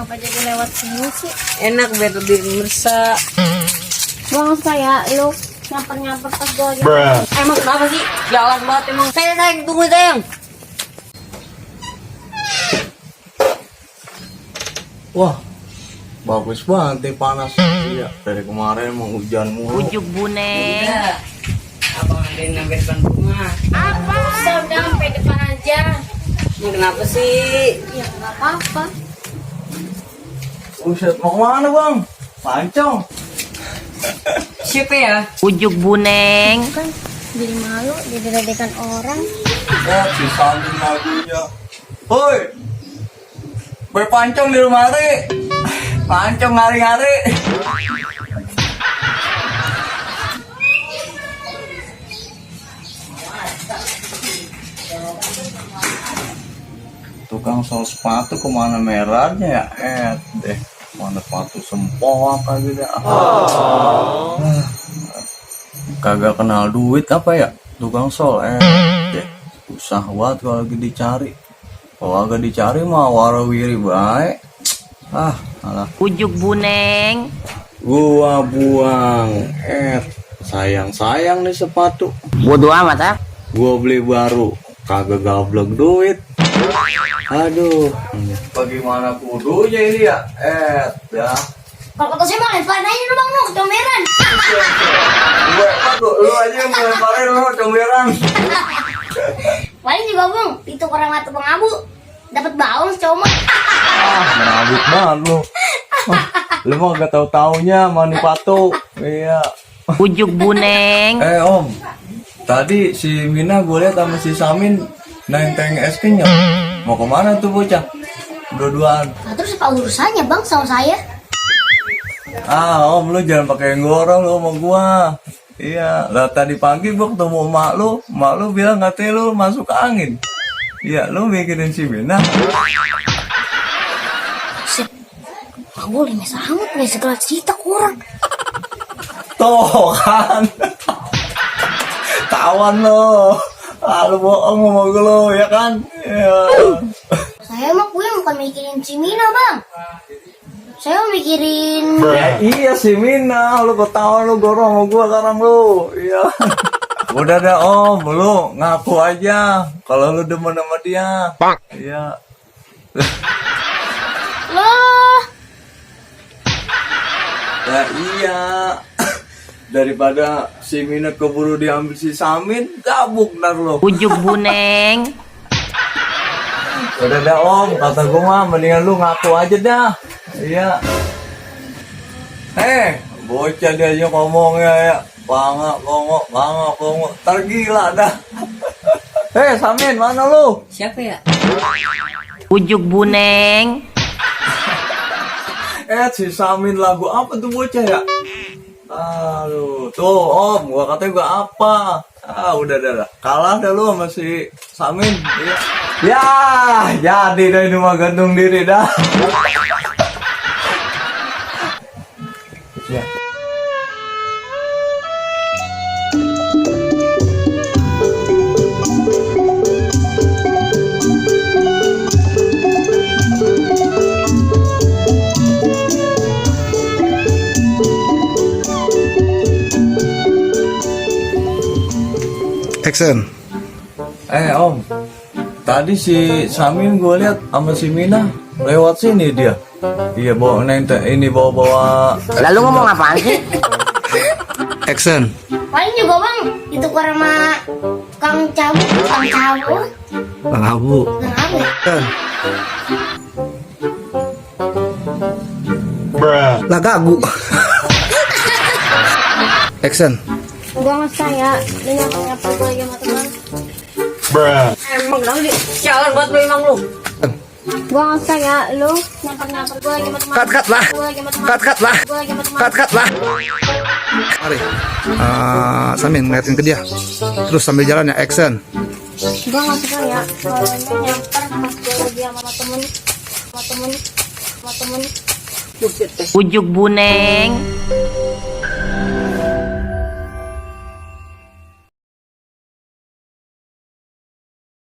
Kenapa jadi lewat sini sih? Enak biar di Mersa. Bang saya lu nyamper tas gua aja. Emang kenapa sih? Jalan banget emang. Sayang, tunggu sayang. Wah, bagus banget nih panas. Iya, dari kemarin emang hujan mulu. Ujuk buneng. Udah. Abang ada yang ngambil depan rumah. Apa? Udah sampai depan aja. Ini kenapa sih? Ya nggak apa-apa. Buset, mau kemana bang? Pancong. Siapa ya? Ujuk buneng. Kan jadi malu, jadi ledekan orang. Ya, si Samin lagunya. Hoi, berpancong di rumah hari. Pancong ngari-ngari. Tukang sol sepatu kemana merahnya ya? Deh, mana sepatu sempoa kali dah. Kagak kenal duit apa ya? Tukang sol deh. Susah banget kalau lagi dicari. Kalau agak dicari mah warawiri baik. Alah. Ujuk buneng. Gua buang. Sayang nih sepatu. Bodo amat ah. Gua beli baru. Kagak gablek duit. Aduh. Bagaimana kudunya ini ya? Ya. Kalau kata saya bang, lemparin aja dulu bang, mau comberan. Lu aja yang melemparin lu comberan. Paling juga bang, itu orang mata bang Abu dapat baung secomot. Menabut banget lu. Lu mah gak tau-taunya manipatu. Iya. Ujuk buneng. Om, tadi si Mina gue lihat sama si Samin nenteng es kenyal. Mau kemana tuh bocah? Dua-duaan. Nah, terus apa urusannya bang sama saya? Om, lu jangan pakai gorong lu sama gua. Iya, lah tadi pagi gua ketemu emak lu bilang katanya lu masuk angin. Iya, lu mikirin si Mina. Sip, nggak boleh mesamut, nih segala cerita kurang. Tuh kan. Tawan lo. Lu bohong sama gua lo, ya kan? Iya. Saya mah gue bukan mikirin si Mina bang. Saya mikirin. Ya, iya si Mina, lu ketahuan lu gorong sama gua sekarang lu. Iya. Udah dah Om, lu ngaku aja kalau lu demen sama dia. Iya. Loh, Ya iya. Daripada si Mina keburu diambil si Samin, gabuk ntar lo. Ujuk buneng. Udah dah Om, kata gua mah mendingan lu ngaku aja dah. Iya. Bocah dia aja ngomongnya ya. Bangga kongo. Tergila dah. Samin, mana lu? Siapa ya? Ujuk buneng. Si Samin lagu apa tuh bocah ya? Aduh, tuh Om, gua katanya gua apa? Udah dah. Kalah dah lu sama si Samin. Iya. Ya, jadi dah ini mah gantung diri dah. Ya. Action. Om, tadi si Samin gue lihat sama si Mina lewat sini dia. Iya bawa bawa. Lalu ngomong apaan sih? Action. paling juga bang ditukar sama Kang Cabut. Bang Abu. Action. Lah gagu. Action. Gua saya nyapa gua lagi sama teman. Emang kenapa sih? Jalan buat lu emang lu. Gua saya lu nyapa gua lagi sama teman. Cut lah. Cut lah. Gua lagi sama teman. Cut lah. Mari. Samin ngeliatin ke dia. Terus sambil jalan ya action. Gua nggak suka ya kalau nyamper pas gua lagi sama temen. Ujuk buneng.